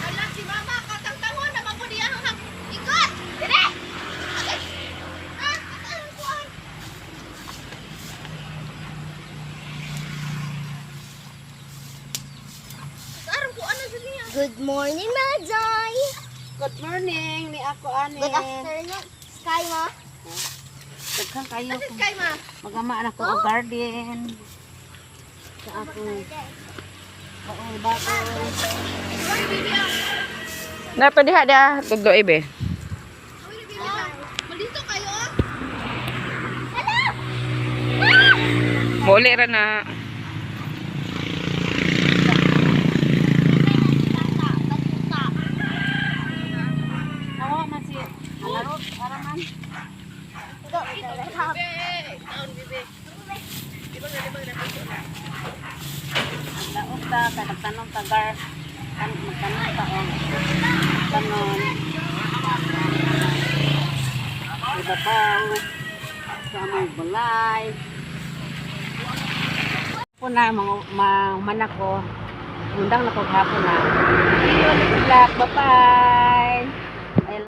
Wala si mama, katangtangon naman po niya ang ikot. Dire! Ah, ang kuan. Sarang kuan na sa niya. Good morning, mga Joy! Good morning, ni ako ani. Good afternoon. Sky mo? Daghan kayo. Kasi kay ma. Magama na ko og garden. Sa ako. Baol baol. Nato diha dia tugdo ibe. Malito kayo ah. Muli ra na. Awa man si Alarot araman. Bebe, taon bebe. Di ba nga limang na piso na? Ang laot ta kay nagtanom ta gar. Kan magtanom ta og tanon. Ibabaw sa among balay. Po na mga manak ko. Undang na ko hapon na. See you next vlog. Bye-bye.